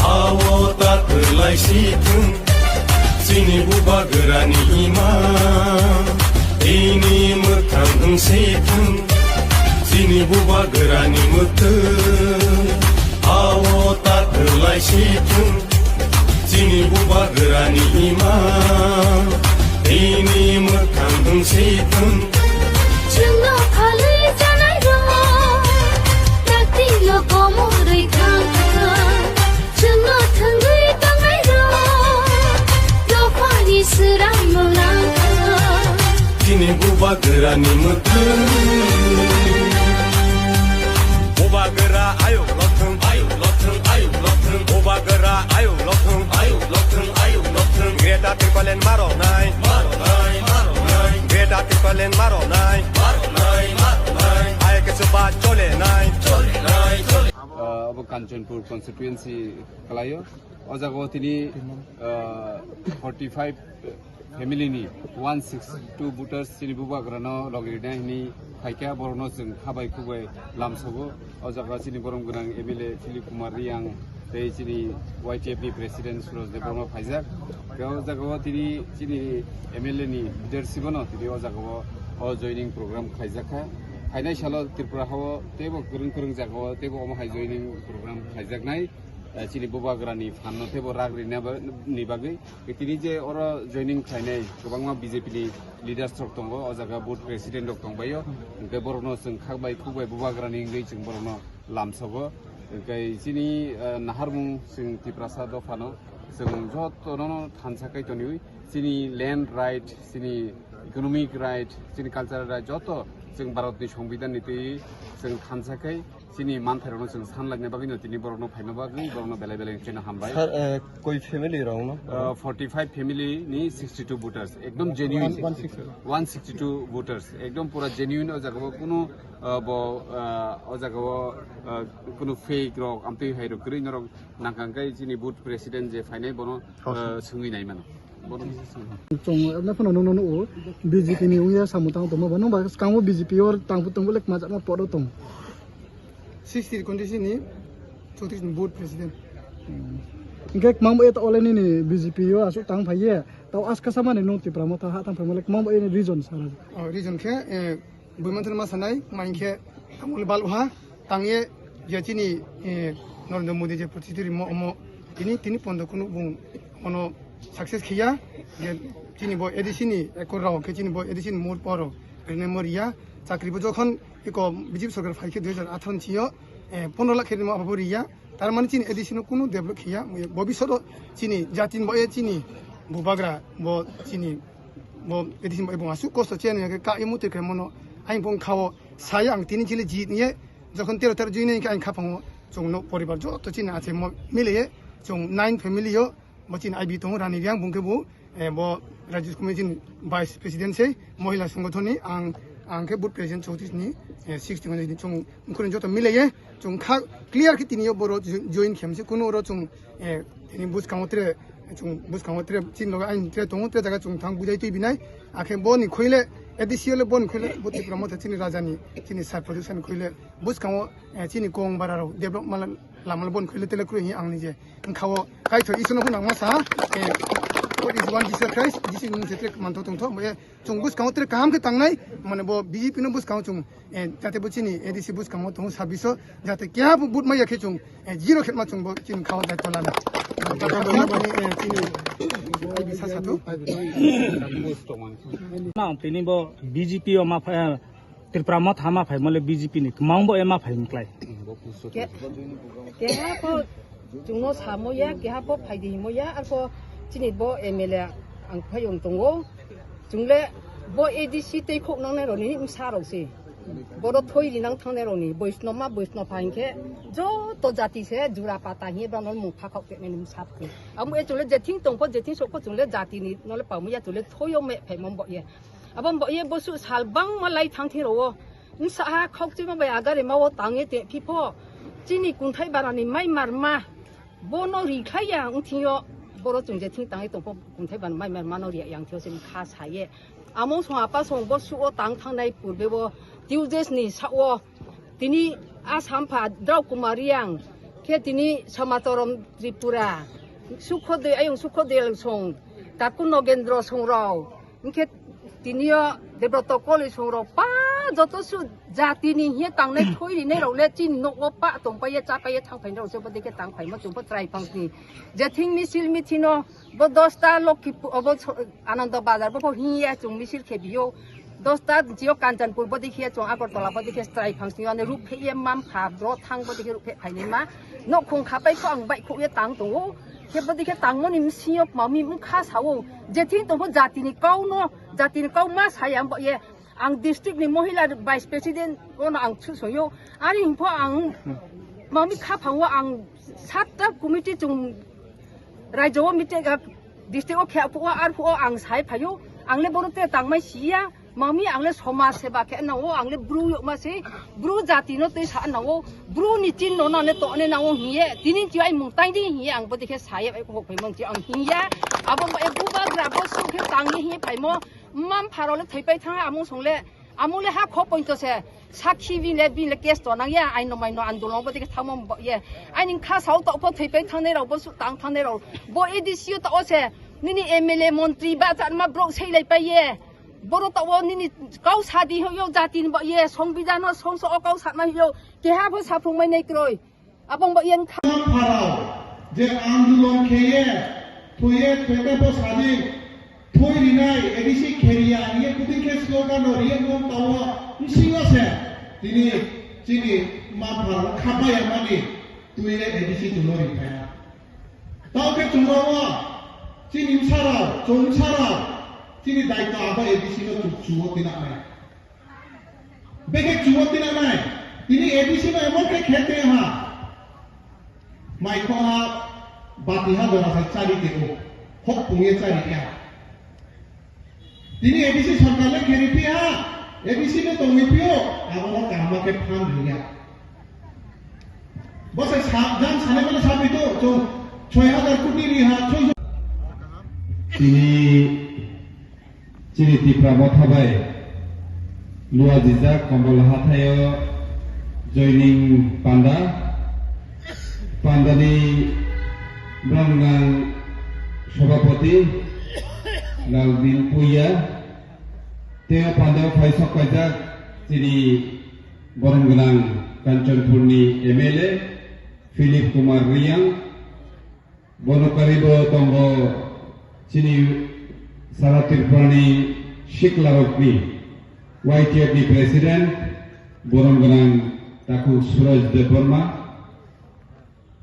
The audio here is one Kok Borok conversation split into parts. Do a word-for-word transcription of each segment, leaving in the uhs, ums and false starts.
Awo ta kwlai si thung, chini bubagrani ima, tini mwkhang wng si thung, chini bubagrani mwkhang. Awo ta kwlai si thung, chini bubagrani ima, tini mwkhang wng si thung. Chwngno phalwi janai rok, dakti lo komorwi thang thang. Chwngno thwngwi tongnai rok, dophani swrang mwlang thang. Chini bubagrani mwkhang. Bubagra ayuk lothung, ayuk lothung, ayuk lothung. Bubagra ayuk lothung, ayuk lothung, ayuk lothung. Greater Tipraland maronai, maronai, maronai. Greater Tipraland maronai, maronai, maronai. Ai ke chuba chole nai, chole nai, chole. Ah, obo Kanchanpur constituency kalaio. O jaga o tini, ah, forty five family ni one sixty two voters chini bubagrano logirina hini phaikha, borokno chwng khabai khubai lamsogo. O jaga chini borom gwnang M L A Philip Kumar Riyang tei chini Y T F ni president Suraj Debbarma phaijak. Tei o jaga o tini chini M L A ni leadership no tini o jaga o, o joining program khlaijakha. Phainai salo Tripura hao teibo kwrwng kwrwng jaga o teibo omo hai joining program khlaijaknai. Eh, chini bubagrani phanno teibo rak rina ba-, ni bagwi. Tini je oro joining khlainai kwbangma B J P ni leaders rok tongo, o jaga booth president rok tongbaio. Hwnkhe borokno chwng khakbai khukbai bubagrani wngwi chwng borokno lamsogo. Hwnkhe chini, eh, naharmung chwng Tiprasa dophano chwng jotono thansa khai toniwi chini land right, chini economic right, chini cultural right joto chwng Bharatni Songbidanni twi chwng thansa khai chini manthairokno chwng sanlaina bagwino tini borokno phaima bagwi borokno belai belai chwngno hambai. Sir, eh, koi family rokno? Uh, forty five family ni sixty two voters, ekdom genuine. One sixty two. One sixty two voters, ekdom pura genuine. O jaga o kunu, uh, bo, uh, o jaga o, uh, kunu fake rok, amtwi hai rok kwrwi norok nangkang kai chini booth president je phainai bono, uh, swngwi nai mano. Chwng, emo phano nung nung nung B J P ni wngya samung tang tongma ba, nung ba swkango B J P o tang tong bole kma jakma poro tong. Sixty constituency ni chowtrish ni booth president. Hwnkhe kwmang bo eta ole nini B J P o aswk tang phai ye, tao aska samani nung Tipra Motha ha tang phai mole kwmang bo eni region sara. Oh, region khe, eh, Buimanthar ma sanai, ma hinkhe tamoni balha tangye je chini, eh, Narendra Modi je protiduri mo omo tini, tini pondo kunu bung ono success khiya, je chini bo A D C ni ekor rao khe chini bo A D C ni mur poro rine mo riya, chakri bo jokhon iko B J P sorkar phai khe dui hajar atharo ni sio, eh, pondro lakh khe rimo abo riya, tar mani chini A D C no kunu develop khiya, bobisot o chini jati ni bo e chini bubagra bo chini bo A D C ni bo aswk kosto chini ka imo te khe mono aing bung khao saya ang tini chili jit niye jokhon tero tero jui nai ang khapango chwng no poribar joto chini ache mo mile ye chwng nine family yo bo chini I B tongo Rani Riang bung khe bo, eh, bo Rajya Committee ni vice president sei mohila songothon ni ang, ang khe booth president chowtrish ni, eh, sixty ni chwng mkhuni joto mile ye chwng kha clear khe tini yo boro join khem se kunu oro chwng, eh, tini bwskango tre chwng bwskango tre chini loge aini tre tongo tre jaga chwng thang bujai twi binai akhe boni khoile A D C le boni khoile bo Tipra Motha chini raja ni chini sar production khoile bwskango, eh, chini kong bara rok develop mala lama boni khoile tele kroi ang nije wngkha o kaitho isono phano ang ma sa, eh, what is one Jesus Christ, this is mung se tre mantho tongtho, eh, chwng bwskango tre kaham khe tangnai, mane bo B J P no bwskango chwng, eh, jate bo chini A D C bwskango tongo sabbish o, jate keha bo vote maya khe chwng, eh, zero khe ma chwng bo chini khao daityo lana. Eh, chini I B sa sa thu. Ma tini bo B J P o ma pha-, Tripura Motha ma phai mole B J P ni kwmang bo ema phai mklai. Ke-, keha pho chwngno samo ya, keha pho phai di himo ya, arpho chini bo M L A ang phai wng tongo. Chwngle bo A D C tei khok nangnai rokni bwsa rok se. Boro thoi rinang thangnai rokni Boisno ma Boisno pha hinkhe joto jati se jura pata hiye bono mung pha khok tenai ni bwsa phi. Amo e chwngle jething tongpho jething sokpho chwngle jati ni nole pamu ya chwngle thoyo me phai mo bo ye. Abo bo ye bosu sal bangma lai thang thiro o. Bwsa ha khok chima bai agare ma o tang ye te phi pho. Chini kunthai bara ni mai mar ma. Bono rikhlai ya wngthingyo, boro chwng je thing tangwi tongpho, kunthai ban mai mar mano riya yang thio se kha saye. Amo song apa song bo suo tang thangnai purbe bo Tuesdays ni sao tini Assam pha Drau Kumar Riang Khe tini Samatorom Tripura, Sukhodoi, ayung Sukhodoi song, taku Nogendro song rao, hingkhe tinio Debroto Koli song rao, pa joto su jati ni hiye tangnai thoi rinai rao le chini nok o pa tongpai ye, chapai ye, thangpai rao se bodei khe tangpai ma chumpo chwrai phang sini. Jething misil mithino bo dosta Lokkipur, obo so-, Anando Bazar bo pho hiye chung misil khe biyo. Dosta jio Kanchanpur bodei khe chung Agartala bodei khe chwrai phang sini, ani ruk phe ye mam kha, bro thang bodei khe ruk phe phainai ma. Nok khung khapai kho ang bai kho ye tang tongo. Khe bodei khe tangmoni msio mami mkha sao. Jething tongpho jatini kau no, jatini kau ma saya ang bo ye. Ang district ni mohila vice president ono ang susoyo. Ani hingpho ang mami kha phango ang satta committee chung Rajyo o meeting, ah, district o khe, phuo, ar phuo ang sai phaio, ang le bono te tangmai siya, mami ang le somaj seba khe nango, ang le bru yokma se, bru jati no twi sa nango, bru ni chin no nang le tone nango hiye, tini chi ai mung tai di hiye, ang bo dekhe sai ai kok phai mon chi ang hiya, abo e bubagra bo su khe tang ni hiye phaimo, mam pharo le thaipai thang amung song le, Amung le ha kho poito se, sakhi bini le, bini le case to nang ya, aino maino andolon bo tike thamo bo ye. Aini kha sao to pho thaipai thangnai rao, bo su tang thangnai rao. Bo A D C o to o se, nini M L A montri ba chan ma brok sei lai pai ye. Boro to o nini kau sadi ho yo jati ni bo ye, songbidan no songso o kau satma yo, keha pho saphung mai nai kroi. Abong bo yang tha- Pharao je andolon kheye, thoye, thoye bo sadi, thoi rinai, A D C kheriya, hiye kudin khe slogan no riye mung tawo, msingo se, tini, chini ma pharao khabaya mani, tuile A D C tulo ri phaya. Tao khe chungrao, chini msarao, chong msarao, chini daito abo A D C no chuk chuo tinanai. Beke chuo tinanai. Tini A D C no emon khe khe te ha. Mai kho ha bati ha dora sai chari te ko. Hok pung ye chari ya. Tini A D C sarkar le kheri pi ha. A D C no tongwi pio. Abo no kaham khe phan ri ya. Bo sai sa, jang sane mane sa pi to. Chung soi hajar koti ri ha. Chung Tini Chini Tipra Motha bai luajijak Kombol Hathaio joining panda, pandani boromgwnang Sabhapati Lalbin Puya, tei o pandao phai sok paijak chini boromgwnang Kanchanpurni M L A Philip Kumar Riyang, Bono karibo tongo chini sara Tripurani siklarokni Y T F ni president, borom gwnang Takhuk Suraj Debbarma.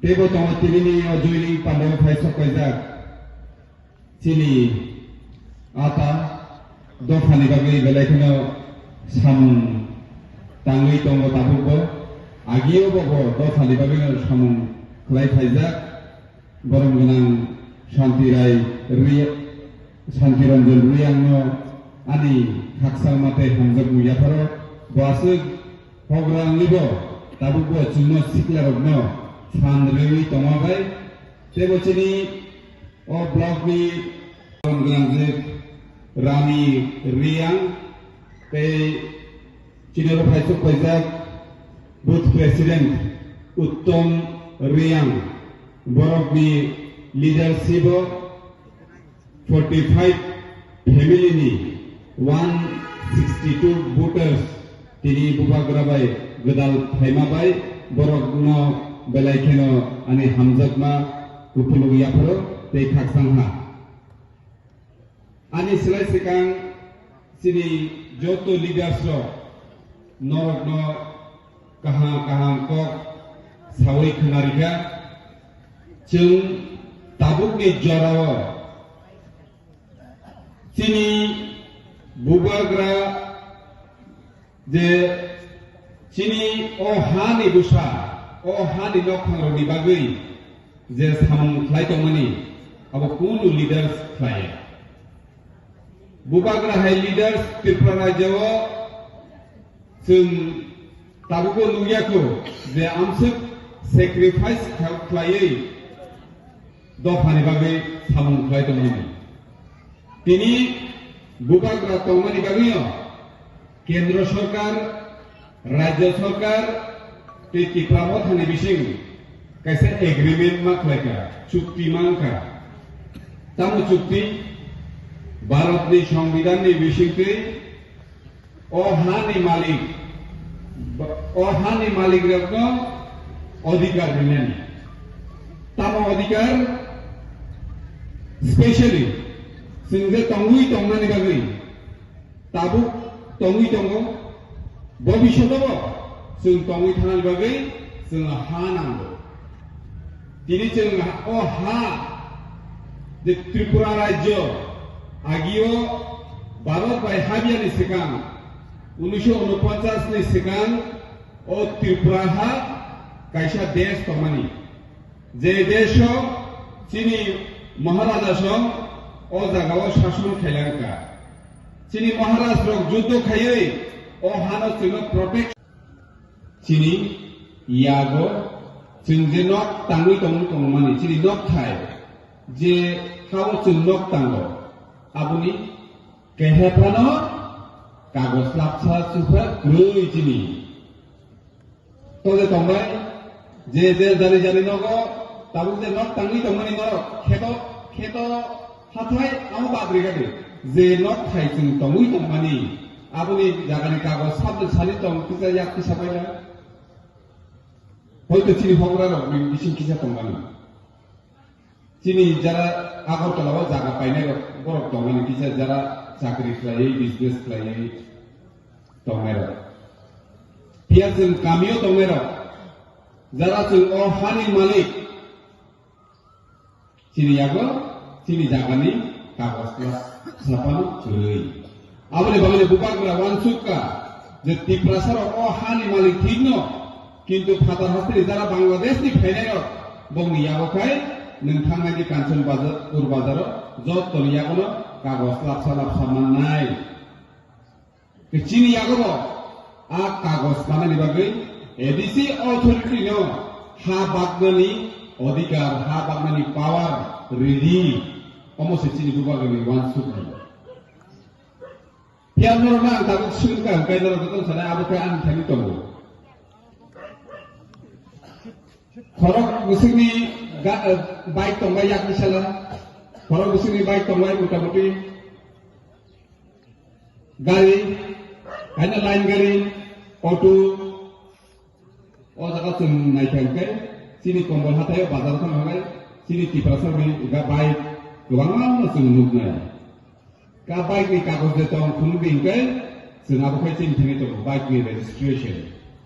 Teibo tongo tinini o joining pandao phai sok paijak chini ata dophani bagwi belai kheno samung tangwi tongo tabukbo. Agio bobo dophani bagwino samung khlai phaijak. Borom gwnang Shanti Rai Ri-, Shanti Ranjan Riyangno ani khakchangma tei hamjakmung yapharo bo aswk hograngnibo tabukbo chwngno siklarokno phan rwui tongma bai teibo chini o blockni borom gwnang je Rani Riyang tei chini oro phaisok paijak Booth President Uttom Riyang, borokni leadership o forty five family ni one sixty two voters tini bubagra bai gwdal phaima bai borokno belai kheno ani hamjakma kupulung yapharo tei khakchang ha. Ani slai swkang chini joto leaders rok norokno kaham kaham kok sawi khwnarikha. Chwng tabukni jorao chini bubagra je chini o hani bwsa, o hani nokhangrokni bagwi je samung khlai tongmani, abo kunu leaders khlaiya. Bubagra hai leaders Tripura rajyo o chwng tabukbo nukya kho je amswk sacrifice kha-, khlaiwi dophani bagwi samung khlai tongmani. Tini bubagra tongmani bagwino Kendro Sorkar, Rajya Sorkar tei Tipra Mothani bising Kaisa agreement ma khlaikha, chukti mankha. Tamo chukti? Bharatni Songbidanni bisingtwi o hani malik, o hani malikrokno odhikar rinani. Tamo odhikar? Specially chwng je tongwi tongnani bagwi, tabuk tongwi tongo, bobishotobo chwng tongwi thangnani bagwi chwngno ha nango. Tini chwng o ha, je Tripura rajyo, agio Bharat bai habiyani swkang, unisho unoponchas ni swkang o Tripura ha kaisa desh tongmani. Je desho chini Maharaja song o jagao shason khailangkha. Chini Maharaj rok juddo khaiwi o hano chwngno protect. Chini yago chwng je nok tangwi tong tongmani, chini nok thai je hao chwng nok tango, aboni kehephano kagoj lapsa chupha kwrwi chini. Tole tongbai, je, je jari jari nogo, tabuk je nok tangwi tongmani norok, kheto, kheto hathai amo bad rikadi, je nok thai chwng tongwi tongmani, aboni jagani kagoj sabjwk sani tong, kisa yak kisa paila. Hoito chini hogra rok ni bising kisa tongmani. Chini jara Agartala o jaga painai rok, borok tongmani kisa jara chakri khlaiwi, business khlaiwi tongnai rok. Phiya chwng kamio tongnai rok, jara chwng o hani malik, chini yago, chini jagani kagoj kla sapano kwrwi. Aboni bagwi bubagra wansukha je Tiprasa rok o hani malik thikno, kintu phatar hasteni jara Bangladesh ni phainai rok bongni yago khai nwng thangnai di Kanchanpur bazar o jottoni yagono kagoj lapsa lapsa mannai. Chini yago bo a kagoj manani bagwi A D C authority no ha baknani odhikar, ha baknani power ridi, omo se chini bubagrani wansukmung. Phiya norokno ang tabuk swngkha, hwnkhe norok jotono sanai abo khe ani thani tongo. Khorok bwswkni ga-, eh, bike tongbai yakni sala, khorok bwswkni bike tongbai motamuti gari, haino line gari, auto, O jaga chwng naikha hwnkhe chini Kombol hathai o bazar thang hwnbai chini Tiprasa rokni ga bike kwbangma no chwng nuknai. Ka bike ni kagoj de tong phunukdi hwnkhe chwng abo khe chini thani tongo bike ni registration.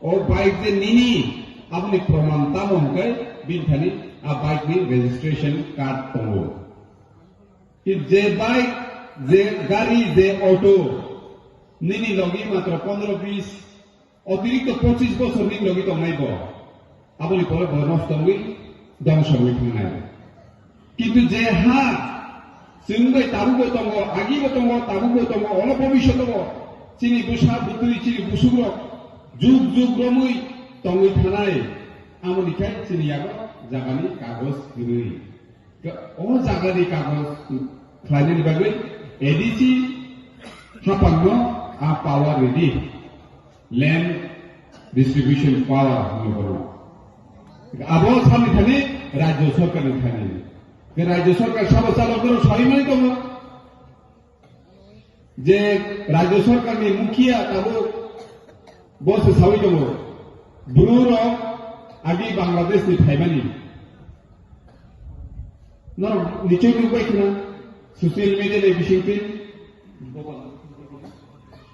O bike je nini aboni proman tamo hwnkhe bini thani a bike ni registration card tongo. Ki je bike, je gari, je auto nini logi matro pondro bis Otirikto pochis bosor ni logi tongnai bo. Aboni pore bo nosto wngwi dongso wngwi thangnai. Kintu je ha chwng bai tabukbo tongo, agibo tongo, tabukbo tongo, ono bobishoto bo chini bwsa bwtwi chini busukrok jug jug romwi tongwi thanai. Amoni khe chini yago jagani kagoj kwrwi. O jagani kagoj khlainani bagwi A D C haphangno a power ridi, land distribution power hwnwi bono. Abo samni thani rajyo sorkarni thani. Rajyo sorkar sabo chalok borok sawi mani tongo. Je rajyo sorkarni mukhiya tabuk bo se sawi tongo, Bru rok agi Bangladesh ni phaimani. Norok nichoi nukbai khna social media ni bisingtwi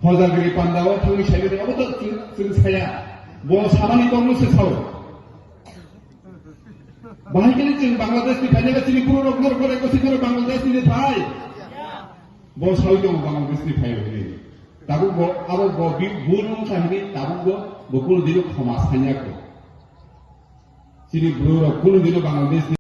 Hojagiri panda o thangwi saimani abo to chwng, chwng saya. Bo samani tongno se sao. Bahai khe chwng Bangladesh ni phainai ba chini Bru rok norok borai kwsui kheno Bangladesh ni phai. Bo sawi tongo Bangladesh ni phai hwnwi. Tabuk bo abo bo bi-, bul wngkha hwnwi tabuk bo bo kunu dino khoma sanya kho. Chini Bru rok kunu dino Bangladesh ni